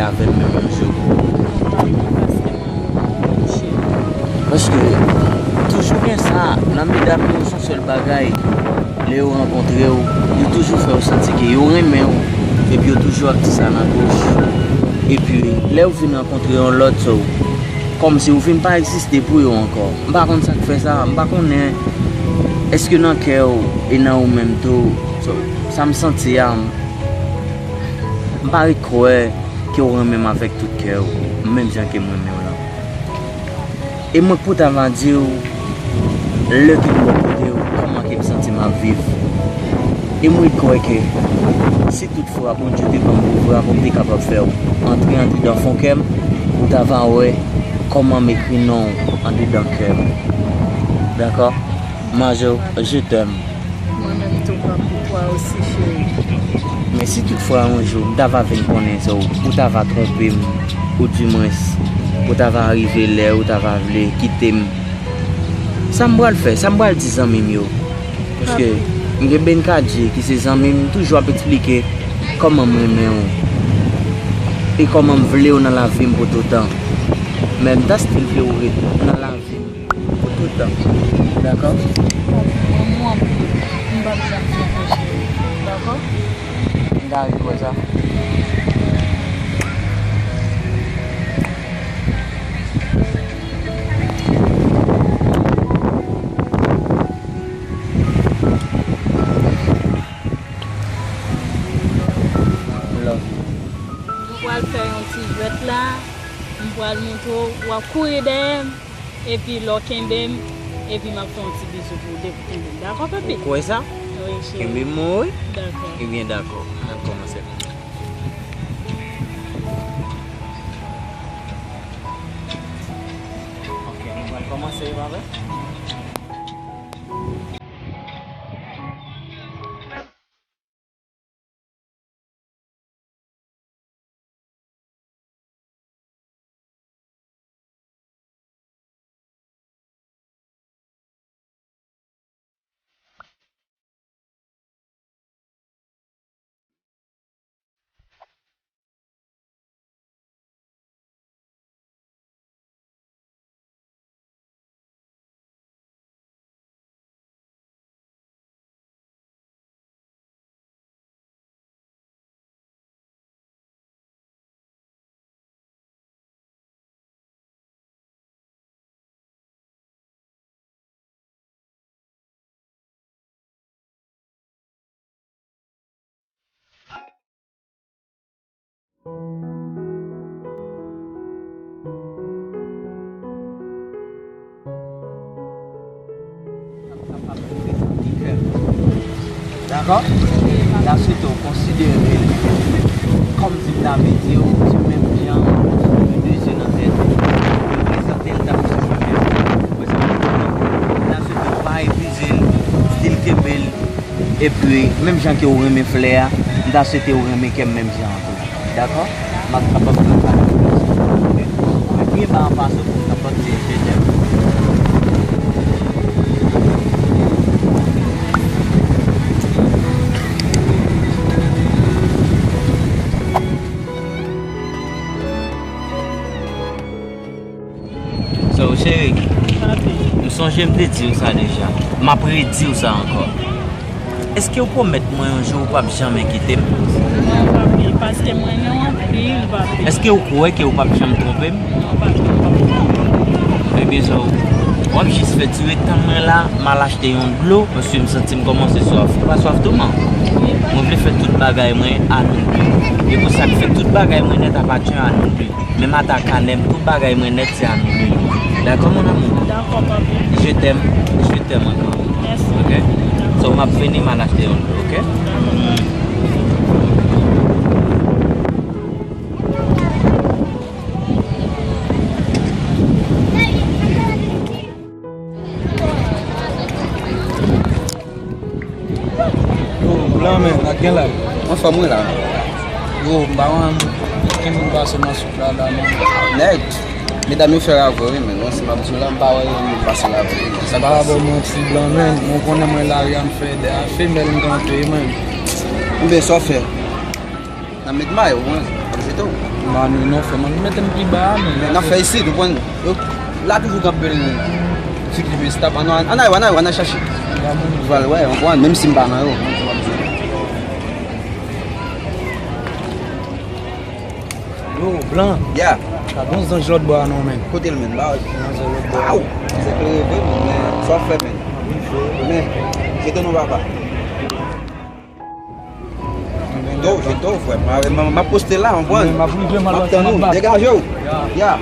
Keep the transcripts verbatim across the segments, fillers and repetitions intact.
avè m menm yon jou. Paske toujou gen sa nan medam yo, se yon sèl bagay. Lè yo rankontre w, yo toujou fè w santi ke yo renmen w, epi yo toujou ak ti sa nan bouch. Epi, lè yo vin rankontre yon lòt, so, kòmsi ou vin pa egziste pou yo ankò. M pa konn sa k fè sa, m pa konnen èske nan kè w e nan ou menm tou. So, sa m santi a, m pa ret kwè ke w renmen m avèk tout kè w, menm jan ke m renmen w lan. E mwen k pou ta va di w, lè ke m bò kote w, kòman ke m santi m ap viv. E mwen ret kwè ke si toutfwa Bondye te ban m pouvwa pou m te kapab fè w antre andedan fon kè m, ou ta va wè kòman m ekri non w andedan kè m. Dakò? Majo, je t'aime. Mwen menm tou, m ap pou twa osi, cheri. Men si toutfwa yon jou m ta va vin konnen sa, ou ta va twonpe m, oudimwens, ou ta va rive lè ou ta va vle kite m, sa m pral fè, sa m pral di zanmi m yo? Paske m gen Ben Kadye ki se zanmi m, toujou ap eksplike kòman m renmen w e kòman m vle w nan lavi m pou toutan. Men m ta still vle w ret nan lavi m pou toutan. Dakò? Mwen, mwen, m p ap janm fè anyen, cheri. Dakò? M ta ret wè sa. Love you. Nou pral fè yon ti jwèt la. M pral montre w, w ap kouri dèyè m. Epi lè w kenbe m, epi m ap fè yon ti bizou pou w depi w kenbe m. Dakò, papi? Ou kwè sa? Wi, cheri. Kenbe m, wi. Dakò. Ebyen, dakò. N ap kòmanse. Ok, nou pral kòmanse, pa vre? Dakò? M ta swete w konsidere l kòm si m ta mete w sou menm jan, de je nan tèt, reprezante l tankou se mwen menm. M ta swete w pa epuize l, still kenbe l. Epi, menm jan ke w renmen flè a, m ta swete w renmen kè m menm jan an tou. Dakò? M ap kapab pran sa. Mwen byen ba anfas ou pou m kapab di je t'aime. So, cheri, papi, m sonje m te di w sa deja. M ap redi w sa ankò. Èske w pwomèt mwen yon jou ou p ap janmen kite m? Non, papi, paske m renmen w anpil, papi. Èske w kwè ke w p ap janm twonpe m? Non, papi, m p ap twonpe w. Ebyen, so, w ap jis fè ti ret tann mwen la, m al achte yon dlo, paske m santi m kòmanse swaf. Ou pa swaf tou, man? Wi, papi. Mwen vle fè tout bagay mwen à nous deux. E pou sa k fè tout bagay mwen nèt apatyen à nous deux. Menm ata kanè m, tout bagay mwen nèt se à nous deux. Dakò, mon amour? Dakò, papi. Je t'aime, je t'aime ankò. Mèsi. Ok? So, m ap vini, m al achte yon dlo, ok? Dakò, papi. Yo, blan men, sa k gen la? Anfòm wi la. Yo, m pa wè ankenn moun pase nan souk la, la, non. Nèg, medam yo fè ravè wi, men non, si m ap di w la, m pa wè yon moun pase ravè wi. Sa pa bon, manti blan men, mwen konnen mwen lari a m fè dèyè femèl m kanpe, men. Oubyen sa w fè? Nan met mayo, mwen. Ba nou non, frè, man, nou mete m pi ba a, men n ap fè isit, ou konprann? Yo, la toujou gen anpil fi ki vin stop. Ann, ann, ann, ann, ann, ann chache. Pral wè, ou konprann, menm si m pa nan yo. Yo, blan. Yeah. Gade yon zanj lòt bò a non, men. Kote l, men? Ba, yon zanj lòt bò a. Aw! Se klere vre, men, men, sa w fè, men. Men, kite nou, papa. Jete w, jete w, frè. M, m, m ap poste la, w konprann? M ap rive, m ap tann ou. Degaje w. Ya.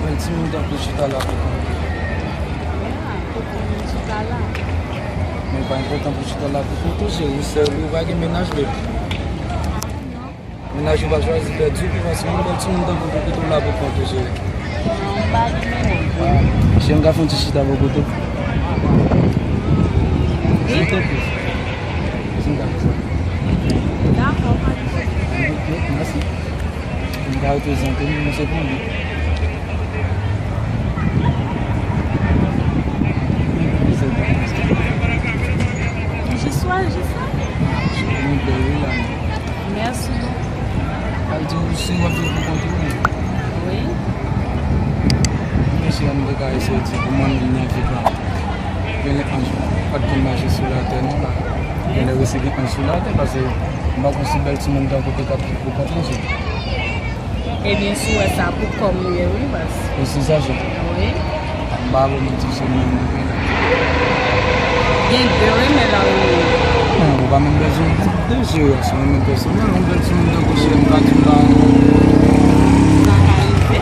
Bèl timoun tankou chita la pou konte. Ya, pou konte chita la. Men pa enpòtan pou chita la pou konte, cheri, sèl ou pa gen mennaj, baby. Mennaj ou pa chwazi pèdi w, pi fasil yon bèl timoun tankou w kite w la pou kont ou, cheri. Non, m pa gen mennaj. Cheri, m ka fè yon ti chita bò kote w? Wi. Tanpri. Si m ka fè sa. Dakò, pa gen pwoblèm. Mèsi. M ka reprezante m, mwen se pou li. Jis wè, jis la. Mwen bèl, wi, la. Mèsi bokou. Al di w si w ap viv pou kont ou, wi. Wi. Mèsi, an, m te ka eseye di pou mwen, m nan viv la. Gen lè anj pa t konn mache sou latè, non, la. Gen lè resi gen anj sou latè, paske m pa konn si bèl timoun tankou w te ka viv pou kont ou, cheri. Ebyen, si w wè sa pou kò m li ye, wi, baz. Ou se sa, cheri? Wi. M pa vle di se menm mwen. Gen de renmen nan renmen. Non, ou pa menm bezwen de, cheri, se yon renmen pèsonèl, yon bèl timoun tankou cheri, m pa di m pa. Sa ka rive.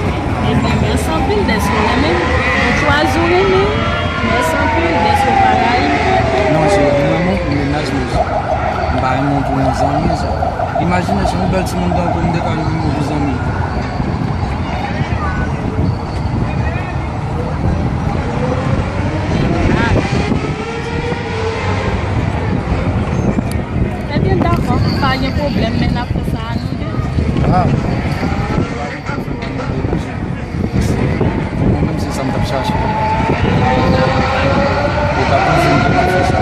Ebyen, mèsi anpil dèske w renmen m. Ou chwazi w renmen m. Mèsi anpil dèske w pa rayi m. Non, cheri, m renmen w pou mennaj mwen. M pa renmen w pou yon zanmi, cheri. Imajine si yon bèl timoun tankou m te ka renmen w pou zanmi. Ebyen, dakò, pa gen pwoblèm, men n ap fè sa a nou de. Ah. Mwen menm se sa m t ap chache. Yo pa panse m te konn fè sa.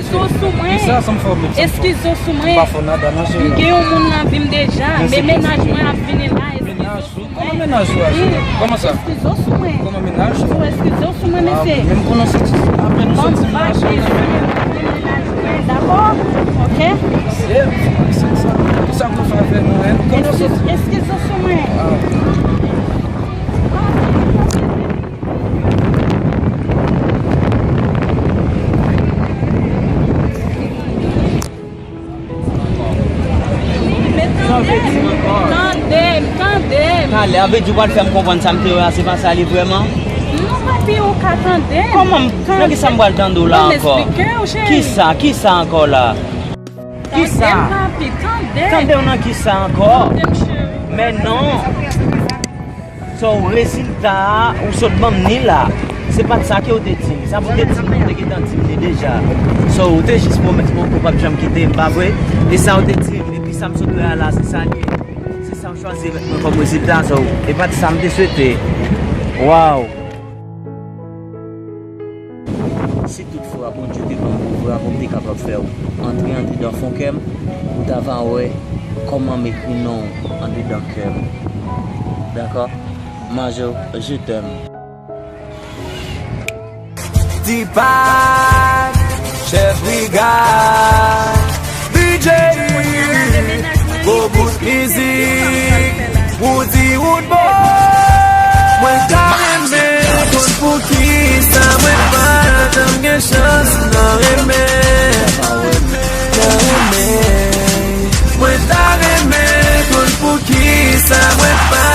Eskize w sou mwen. Eskize w sou mwen. M pa fè nada, non, cheri. M gen yon moun nan vi m deja, men mennaj mwen ap vini la. Eskize w sou mwen. Kòman mennaj ou a, cheri? Kòman sa? Eskize w sou mwen. Kòman mennaj ou? Eskize w sou mwen, mesye. Menm konnen se ti apèn ou soti m la, cheri. Dakò? Ok? Kisa pou fè nou, hein? Eskize w sou mwen. Tande m, tande m, tande m. Talè, an vle di w pral fè m konprann sa m te wè a, se pa sa li vrèman? Non, papi, ou ka tande m. Kòman m, nan kisa m pral tande w la ankò? Ban m esplike w, cheri. Kisa, kisa ankò la? Kisa? Tande m, papi, tande m. Tande w nan kisa ankò? Tande m, cheri. Men non. So, rezilta a, ou sot ban m ni la. Se pa t sa ke w te di m. Sa pou w te di m, ou te gentan di m li deja. So, ou te jis pwomèt mwen ke w p ap janm kite m, pa vre? E sa w te di m, epi sa m sot wè a la, se sa l ye. Se sa w chwazi mete mwen kòm rezilta, so, e pa t sa m te swete. Waw! Si toutfwa Bondye te ban m pouvwa pou m te kapab fè w antre andedan fon kè m, ou ta va wè kòman m ekri non w andedan kè m. Dakò? Majo, je t'aime. Deepak, chèf brigad, D J, gwo bout mizik, Woody Woodboy. Mwen ta renmen konn poukisa mwen pa janm gen chans nan renmen, nan renmen. Mwen ta renmen konn poukisa mwen pa